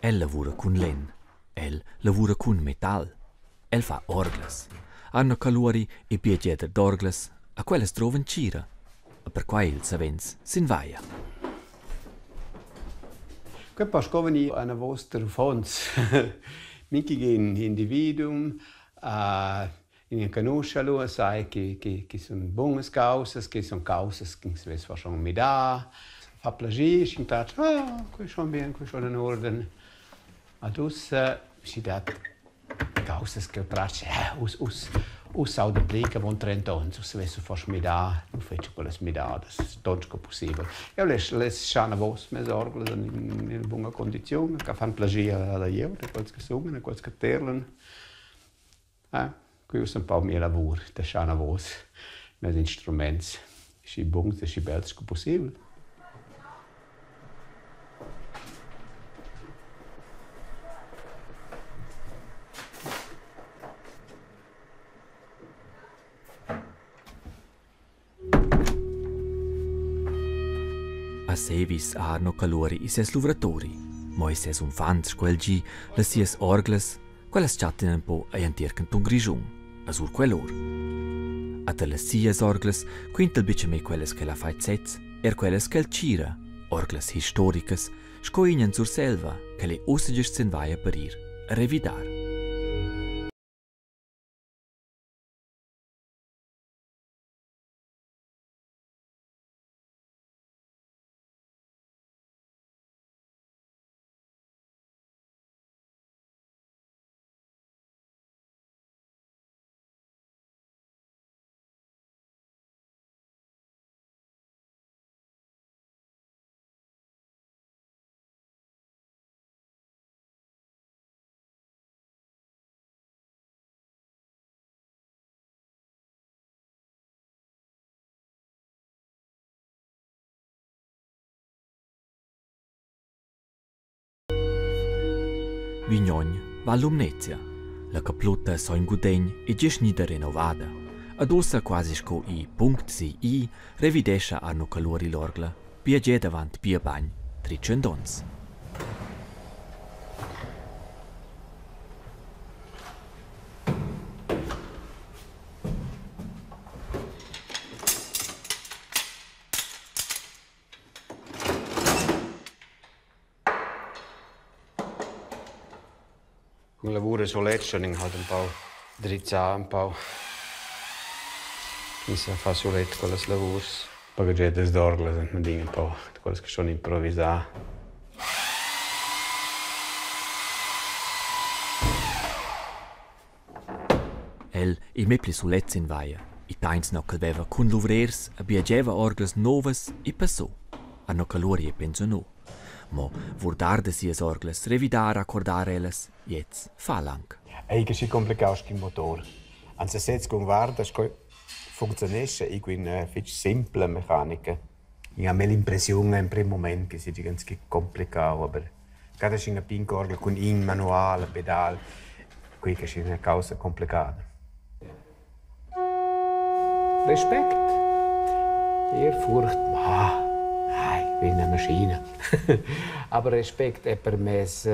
El lavura cun lenn, el lavura cun metal, el fa orglas. Arno Caluori e biagieder d'orglas, a quellas drovan tgira, e perquai ils savens sin vaia. Quei po sco vegnir anavos tar uffants. Mintgin individuum in enconuscha lura sai che che che sun bunas caussas, che sun caussas ch'ins vess forsa aunc midar. Fa plascher sch'in tat ah, quei schon bien, quei schon in uorden. Ad ussa schi dat caussas ch'el tratg uss uss uss auda pli che avon trent'onns, ussa vess el forsa midà, nu fetscha quellas midadas ton sco pussibel. Eu less less schar anavos mes orgels in ina buna condiziun, che fan plascher alla glieud, a quels che sunan, a quels che terlan. Quei ussa empau mia lavur da schar anavos mes instruments aschi buns e aschi bels sco pussibel. A Seewis ha Arno Caluori e ses luvratori, mo e ses uffants sco el gi, las sias orglas, quellas chattan ün po egl entir cantun Grischun, a sur quell'or. A talas sias orglas quinta el buca mei quellas ch'el ha fatg sez, er quellas ch'el tgira, orglas historicas, sco igl en Surselva, ch'el ei ussa gest sin vaia per ir a revidar. Vignogn va Lumnezia. La caplutta Sogn Gudegn ei gest gnida renovada. Ed ussa quasi sco i punct si revidescha Arno Caluori l'orgla pia gia davant bia bagn tritschent onns. Cun lavur e sulet ston ins halt empau drizzar empau. Ins sa far sulet quellas lavurs. Baghegiadas d'orglas ein adina empau quellas che ston improvisar. El ei mai pli sulets sin vaia. I tains no ch'el veva cun luvrers e biagieva orglas novas e passò. A no calur ei pensiunau. Mo vurdar da sias orglas, revidar, accordar ellas, gliez fa l'anc. Ei che schi complicau sc'in motor. An sesez cun guarda sco funcziunescha igl ina fetg simpla mechanica. I ha me l'impressiun en prim mument che seigi ganz complicau, aber cada sc'ina pintga orgla cun in manual e pedal, quei che è ina caussa complicada. Respekt, Ehrfurcht, ma ai, wie 'na maschina. Aber respect è per mes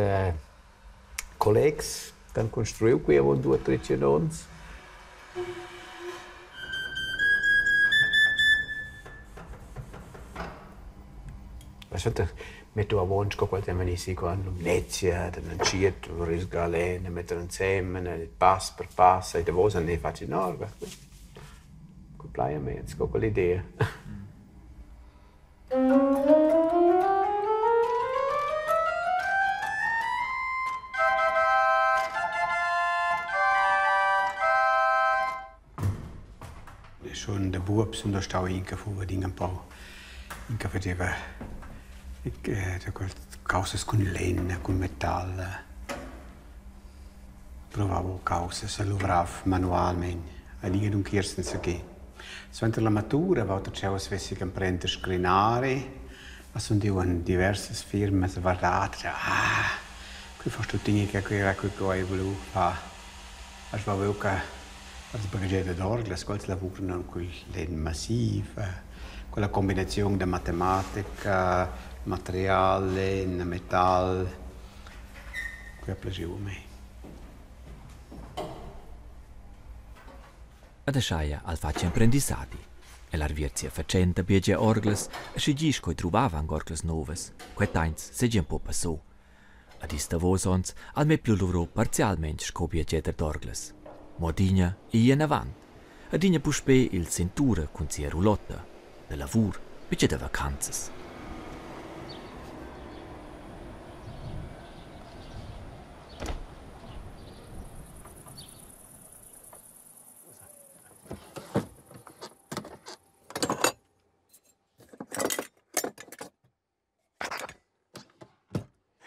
collegs ch'han construiu qui avon due o tre onns. Metto avon sco quel temp inizi qua en Lumnezia, da entschiet resgà l'en e metter ensemen e pass per pass e davos han ei fatg in orgla. Quei plai a mi, sco quell'idea. Schon da buob sun da stau in che fuva adina empau in che fageva caussas cun lenna, cun metal. Provavo caussas e luvrav manualmein adina dunquier senza che. Suenter la matura vau tscheu svessi emprender scrinari. A sun iu en diversas firmas a guardar, ah, qui fas tuttina che quei era quei che hai vulu far. As va buca las baghegiadas d'orglas, quels lavuran cul lenn massiv, quella combinaziun da matematica, material, lenn, metal. Quei ha plagiu a mei. Ed ascheia ha'l fatg emprendissadi. El ha aviert sia fatschenta biagia orglas, aschi gie sco ei druvava aunc orglas novas. Quei temps seigi empau passau. Ed ils davos onns ha el mai pli luvrau parzialmein sco biagiader d'orglas. Mo adina ei anavant. Adina puspei il sentura cun sia rulotta da lavur, buca da vacanzas.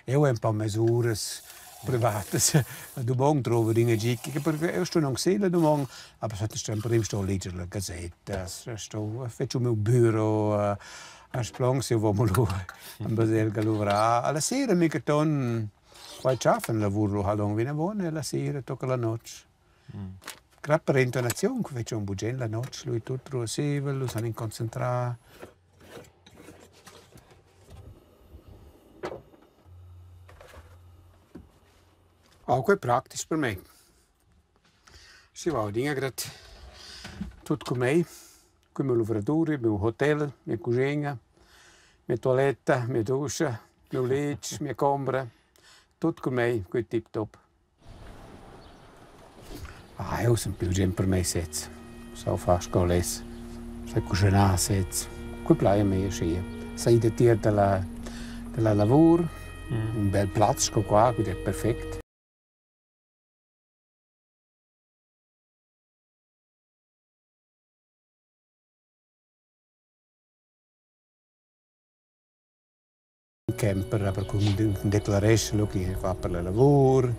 Eu he ün pa mesuras privatas. La dumon drouva adüna gicca perché eu stun aunc sü la dumon, aber scha prim sto leger la gazetta, sto fetsch il meu büro, a splong se vo lura in baselgia a luvrar. Alla sera minchaton quai tschaffen lavur lura halt vinavon e la sera tocca la notg. Grad per intonaziun fetsch eu bugen la notg, lui tut ruosseivel, nus han concentrà. Oh, quei è praktisch per me. Si va adina grad tut cun mei, cun miu luvratur, miu hotel, mia cuschina, mia tualetta, mia duscha, miu letg, mia combra, tut cun mei, quei tiptop. Ah, eu sun plü jent per meis sez. Sau far sco less, sai cuschinar sez. Quei plai a mei aschia. Sai datier dalla lavur, ün bel plaz sco qua, quei è perfect. Camper aber cun declarescha lu chi va per la lavur.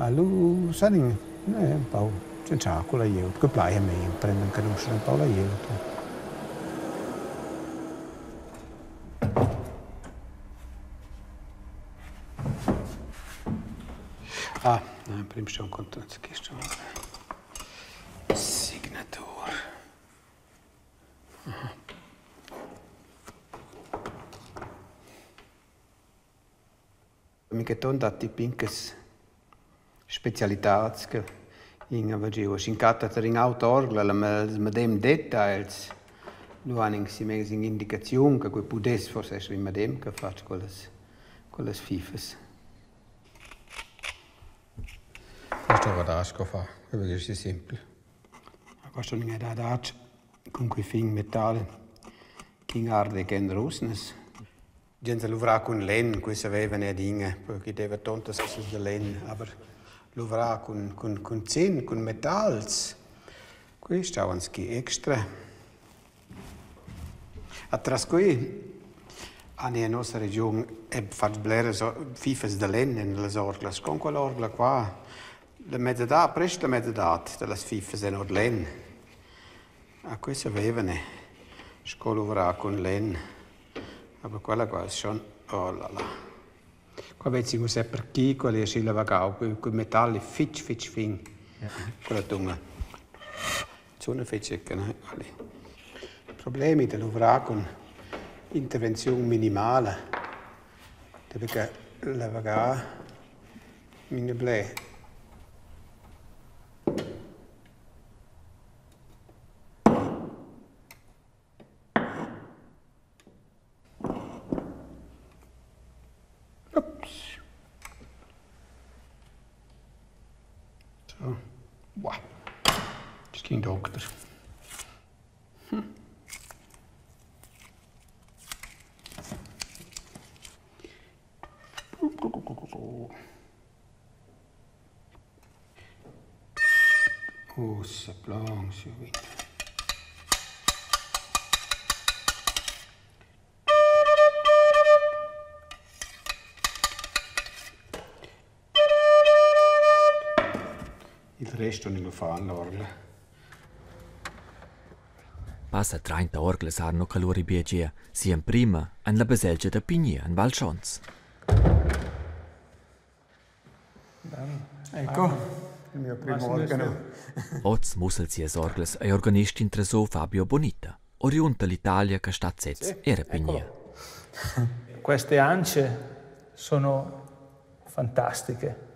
Lu san in ün pau tschantschar culla glieud, que plai a mei, prender enconuscher ün pau la glieud. Ah, emprim sto questa signatur. Mintgaton datti pintgas specialitads che ins ha giu. Sch'in catta tar in auter orgla ils medem detagls, lu han ins mess in'indicaziun che quei pudess forsa esser il medem che ha fatg quellas, quellas fifas. Questo va sco fa, quei è simpel. Questo non è da adatg cun quei fin metal ch'in arda che rusnas. Gens luvrà cun lenn, quei savevan adina, perché deva tontas cosas da lenn, aber luvrà cun zinn, cun metals, quei stau schi extra. Atras quei han in nossa regiun fatg bleras fifas da lenn en las orglas. Con quell'orgla qua, la mesadad, prest la mesadad dallas fifas en ord lenn. A quei savevane sco luvrar cun lenn. Aber quella qua es schon, oh la la. Qua vezzi ussa per chi quella è schi lavagau, quel metal è fitg fitg fin, quella tunga. Zuna fetg secca, ne? Problemi da luvrar cun intervenziun minimala, perché lavagar mine bler. Ups. So. Wow. Das ist kein Doktor. Ussa plaun siu vin. Il resto non lo fa l'orgla. Passa 30 orglas Arno Calori biagia sia emprima en la baselgia da Pignier en Val Schons. Ecco, il mio primo organo. Oz mussa sias orglas ei organist intrasò Fabio Bonita, oriund dall'Italia che stat sez era Pignier. Queste ance sono Fantastiche.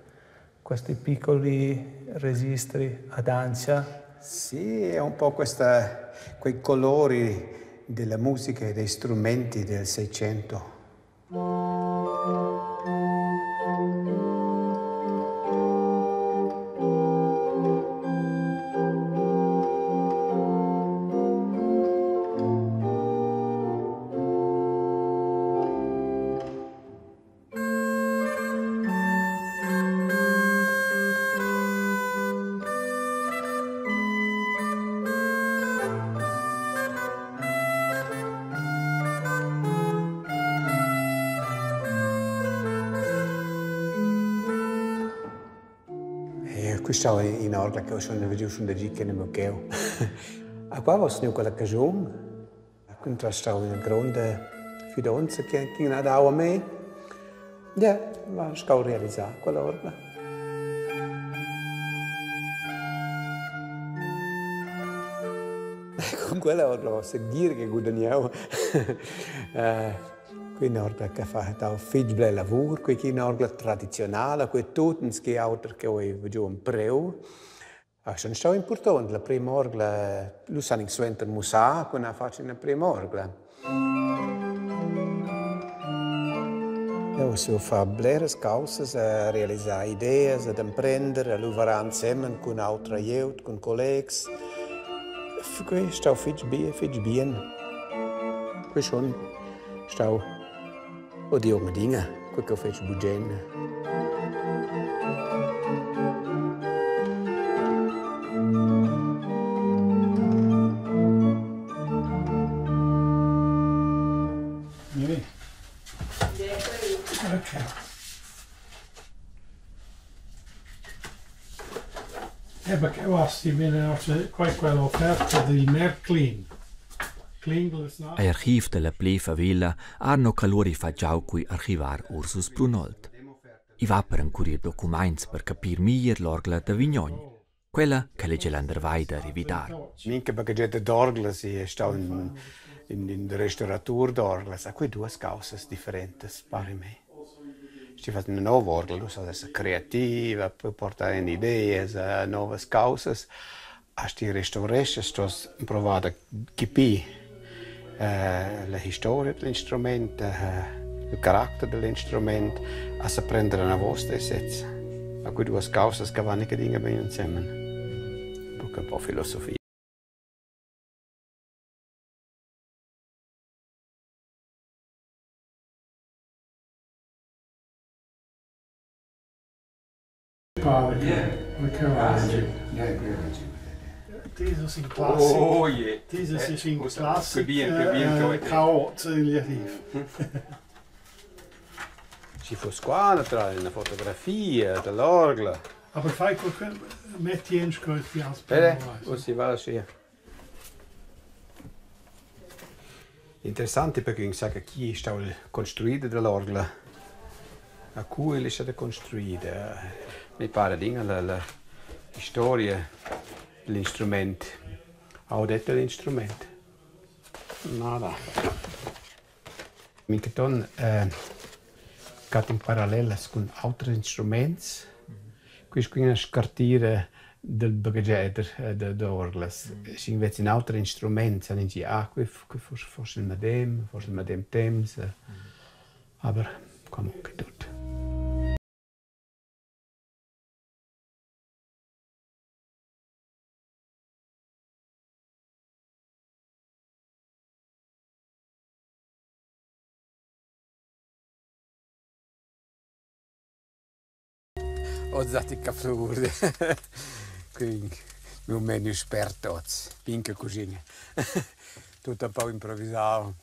Questi piccoli registri ad ancia. Sì, è un po' questa, quei colori della musica e dei strumenti del Seicento. Questa è in orgla che ho schon veduto schon da che ne cheu. A qua was nu quella cagiun. Quindi stau una grande fidanza che ha dato a me. Ja, va scau realizzare quella orgla. Con quella orgla va seguire che guadagnavo. Qui in orgla che fa da fitch bel lavoro, qui in orgla tradizionale, qui tutto che altro che ho giù un preu. Ah, sono stato importante, la prima orgla, lo sanno in suenter musa, quando faccio la prima orgla. Eu so fa bleras causas, a realizzare idee, ad imprendere, a lavorare insieme con altri aiuti, con colleghi. Qui stau fitch bien, fitch bien. Qui schon stau o di junge Dinge, qui che fetch bugen. Okay. Eh, perché basti viene qua quella offerta di Märklin. Ai archiv della Plefa Villa Arno Calori fa giau cui archivar Ursus Brunold. I va per incurir documents per capir meglier l'orgla da Vignogn, quella che legge l'andervai da revidar. Minche bagagetta d'orgla si è stato in restauratur d'orgla, sa qui due causas differentes, pare me. Si fa una nuova orgla, lo sa essere creativa, può portare in idee, nuove causas. A sti restauresce, sto provare a capire la storia dell'instrumento, il carattere dell'instrumento, a sa prendere una vostra essenza. A quelle due cose che vanno che dinga bene insieme. Un po' filosofia. Pare che Dieses in Klassik. Oh je. Dieses ist in Klassik. Chaot archiv. Ci fu squadra tra una fotografia dell'orgla. Aber fai quel metti in scuola di Bene, si va sì. Interessante perché sa che chi è stato costruito dell'orgla. A cui è stata costruita. Mi pare dinga la storia dell'instrumento. Ho detto l'instrumento. Nada. Minketon cat in parallelas con altri strumenti. Qui è una scartire del bagagier de orglas. Si invece in altri strumenti, hanno dice, ah, qui forse il medem, forse il medem temps. Aber comunque tutto. Ho dato il caffè. Quindi mi meno esperto, pinca cucina. Tutto un po' improvvisato.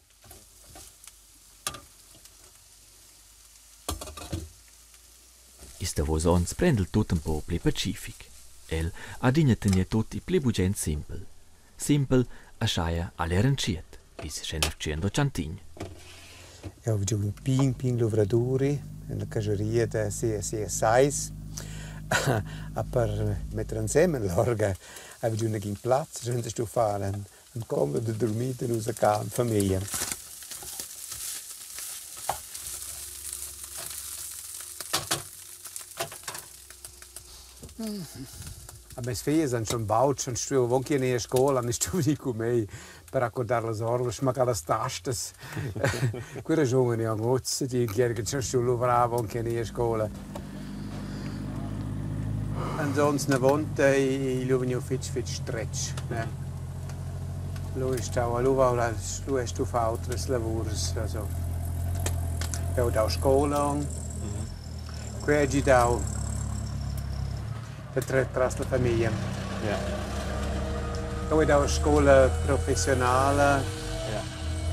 Is davos ons prendel tutto un po' pli pacific. El adina tenia tutti pli bugen simpel. Simpel asciaia all'erenciet, is scena chantign. Io ho un pin lavoratori nella caseria da CS6. A per mettere insieme l'orga, avevo una in platz, senza stufare, un comodo dormire in una casa in famiglia. A mes figls han schon baud schon stuiu avon che ir a scola han stuiu vegnir cun mei per accordar las orglas, smaccar las tastas. Quella raschun han aunc oz di che schon stuiu luvrar avon che ir a scola. Els onns navonta ei igl vegniu fetg fetg stretg, ne. Lu ei stau, lu va lu hai stuiu far autras lavurs, also jeu dau scola aunc. Quei ha gidau da trer tras la famiglia. Jeu hai dau scola professionala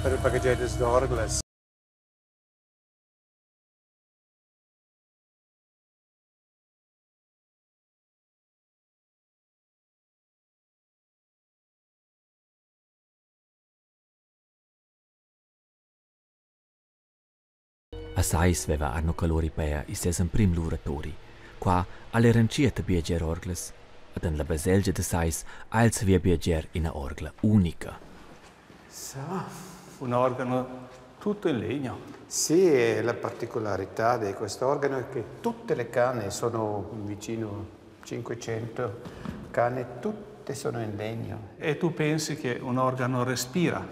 per baghegiaders d'orglas. A Sais veva Arno Calori peia il ses emprim luvratori. Qua ha el era entschiet a biagiar orglas. Ed en la baselgia da Sais ha el saviu biagiar ina orgla unica. So. Un organo tutto in legno. Sì, la particolarità di quest'organo è che tutte le canne sono vicino 500 canne, tutte sono in legno. E tu pensi che un organo respira?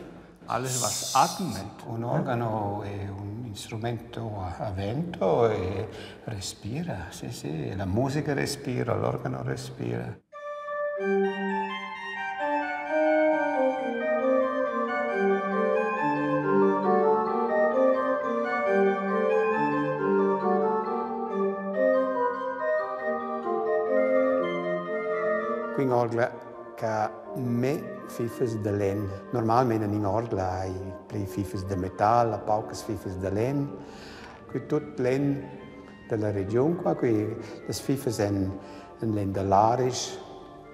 Alles was atmet. Un organo è un strumento a vento e respira, sì, sì, la musica respira, l'organo respira. Quin orgla che me fifas da lenn. Normalmein en in orgla hai pli fifas da metal, a paucas fifas da lenn. Qui tut lenn dalla regiun qua, qui las fifas en en lenn da larisch.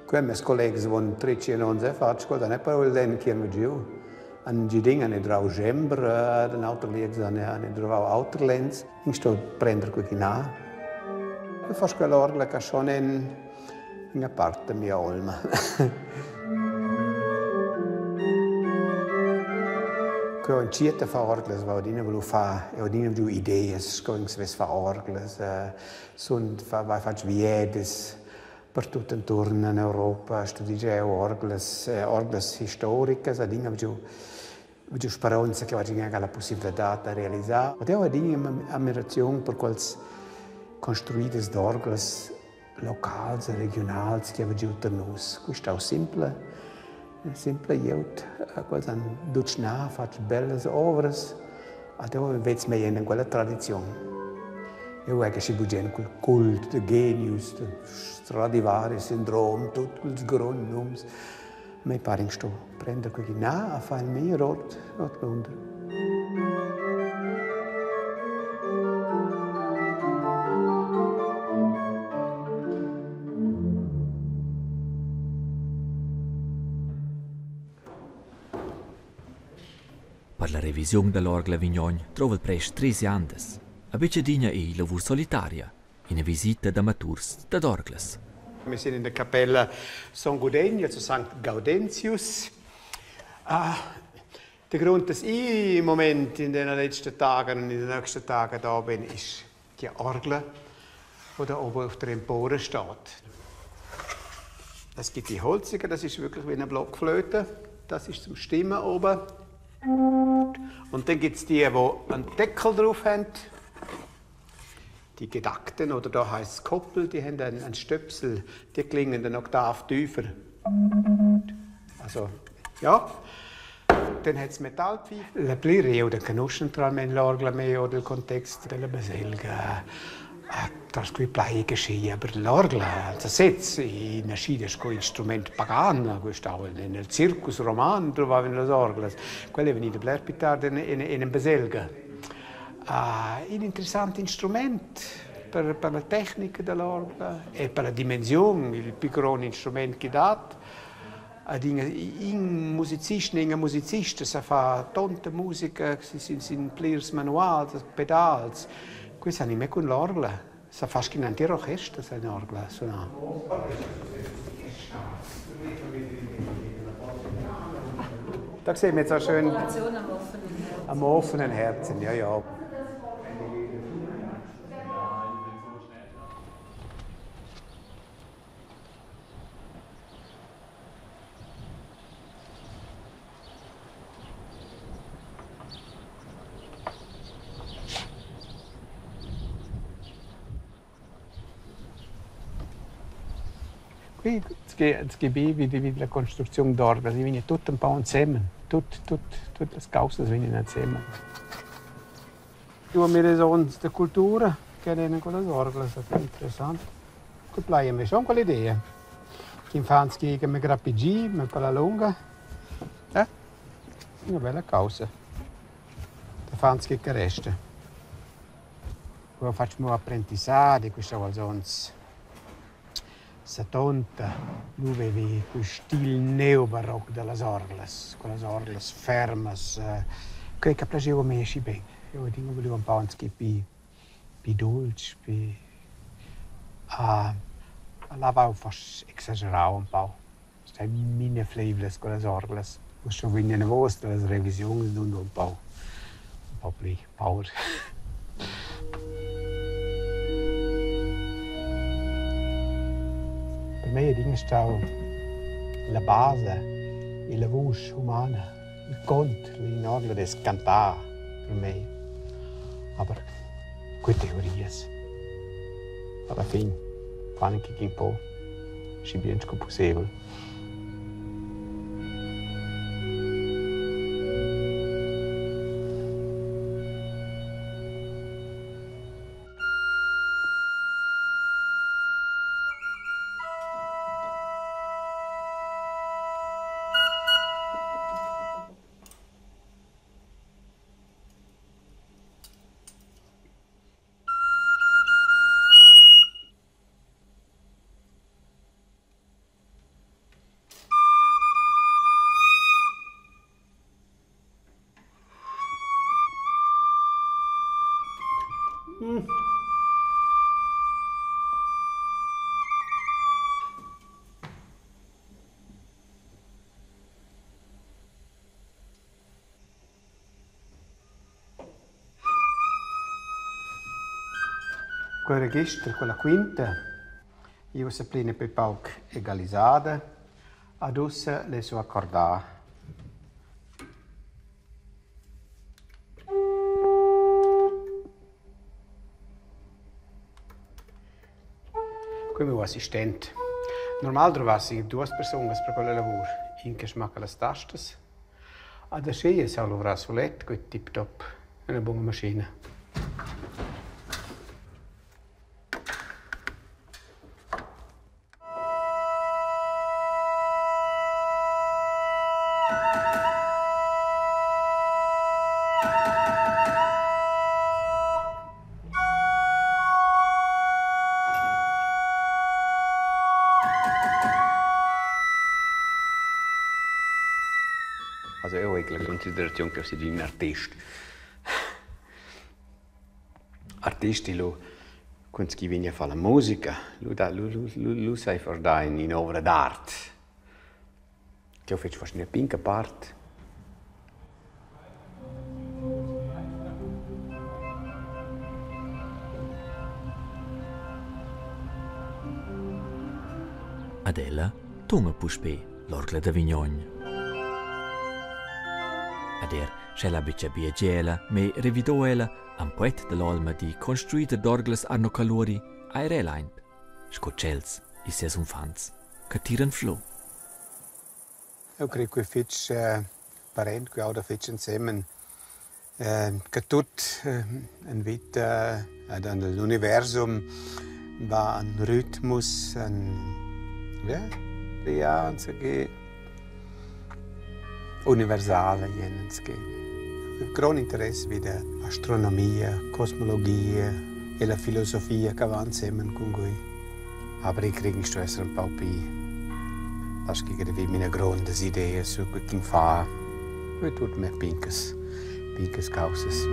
Qui mes collegas von 13 onns e fatg quel, dann è però il lenn che hanno giu. An Giding han drau schember, den auter lieds han han drovau auter lenns. Ich sto prender quel che n'ha. E fas quell'orgla che schon en ina part da mia olma. Che ho entschiet a far orglas, va adina volu far, ho adina giu ideas sco ins vess far orglas. Sun fa, vai fatg viedis per tut enturn in Europa, studigiau orglas, orglas historicas, adina giu giu speronza che vagin anche la possibilità da realisar. Ed eu adina ammiraziun per quels construiders d'orglas locals e regionals che aveva giu tar nus. Quist stau simple, simple glieud, quels han dutschnà, fatg bellas ovras, ad eu vez mei in quella tradiziun. Eu hai che bugen cul cult de genius, de Stradivari sindrom, tut quels gronds nums. Mi pare sto prender quei na a far il mio rot rot Londra. Per la revisiun dall'orgla Vignogn drova il prest treis andas. A Becedina ei lavur solitaria, ina visita d'amaturs dad orglas. Wir sind in der Kapelle Son Gudegn, also St. Gaudentius. Ah, der Grund, dass ich im Moment in den letzten Tagen und in den nächsten Tagen da bin, ist die Orgel, die da oben auf der Empore steht. Es gibt die holzige, das ist wirklich wie eine Blockflöte. Das ist zum Stimmen oben. Und dann gibt es die, die einen Deckel drauf haben. Die Gedackten, oder da heisst es Koppel, die haben einen, einen Stöpsel, die klingen eine Oktav tiefer. Also, ja. Dann hat es Metallpfeife. La pli riu da conosce naturalmente l'orgla meglio del context della baselgia. Tras cui plai che schi, aber l'orgla, also sez, i nascida sco instrument pagan, questo nel circus roman trovavan las orglas. Quella è venuta bler più tardi in, in, in baselgia. Uh, un interessant instrument per, per la tecnica dell'orgla e per la dimensione, il più grande instrument che dat. Ad in, in musicist, ina musicista sa fa tonta musica sin, sin plirs manuals, pedals. Questo anime con l'orgla. Sa fa sc'in entira orchester sa orgla suonar. Da sehen wir jetzt auch schön am offenen Herzen. Am offenen Herzen, ja, ja. Qui tge bi vi la construcziun d'orglas, i vegna tut un po insemen, tut, tut, tut las causas vegnan insemen. Du mi sons da cultura che erano con le orglas, è interessant. Che plai me schon quell'idea. Che infants che mi grappigi, ma per la lunga. Eh? Una bella causa. Da fans che resta. Poi faccio mo apprendissadi, questo als ons 70, lu avevi quel stil neobaroc dellas orglas, quellas orglas fermas, quei che piaceva a me aschi ben. Io dico volevo un po' anche più, più dolce, più. Là va fast exagerau un po'. Stai mine fleivlas quellas orglas. Ussa vegnan vos las revisiuns dun un po' pli paur. Per me è adina stau la base e la vusch umana, il cont, l'inorgla dess cantar per me. Aber que teorias. Alla fin fan anche un po' schi bien sco possibel. Quel registro, quella quinta, io se plena per pauc egalisada, ad ussa le so accordar. Qui meu assistent. Normal trovassi duas persunas per quella lavur, in che smacca las tastas. Ad ascheia sa luvrar sulet, quei tip top, una buona maschina. Also io ho la considerazione che sia un artist. Artisti lu, quando chi viene a fare la musica, lu, da, lu, lu, lu, lu sai far da in, in opera d'art. Che ho fatto forse una pinca parte. Adela tunga puspè l'orgla da Vignogn. Ader, sch'ella betga biagela, me revidò ella am poet dell'olma di construida d'orglas Arno Calori eir el aint, sco tschels e ses unfants, che tiran flo. Eu crei que fich parent, que auda fich insemen. Che tut in vita ed en l'universum va en ritmus, en ja, ja, und so che universale jens che grond interesse vi da astronomia, cosmologia e la filosofia che va insemen con cui. Aber ich krieg sto esser un po' più Lasci che vi meine grandes idee su che fa. Poi tut me pincas, pincas causas.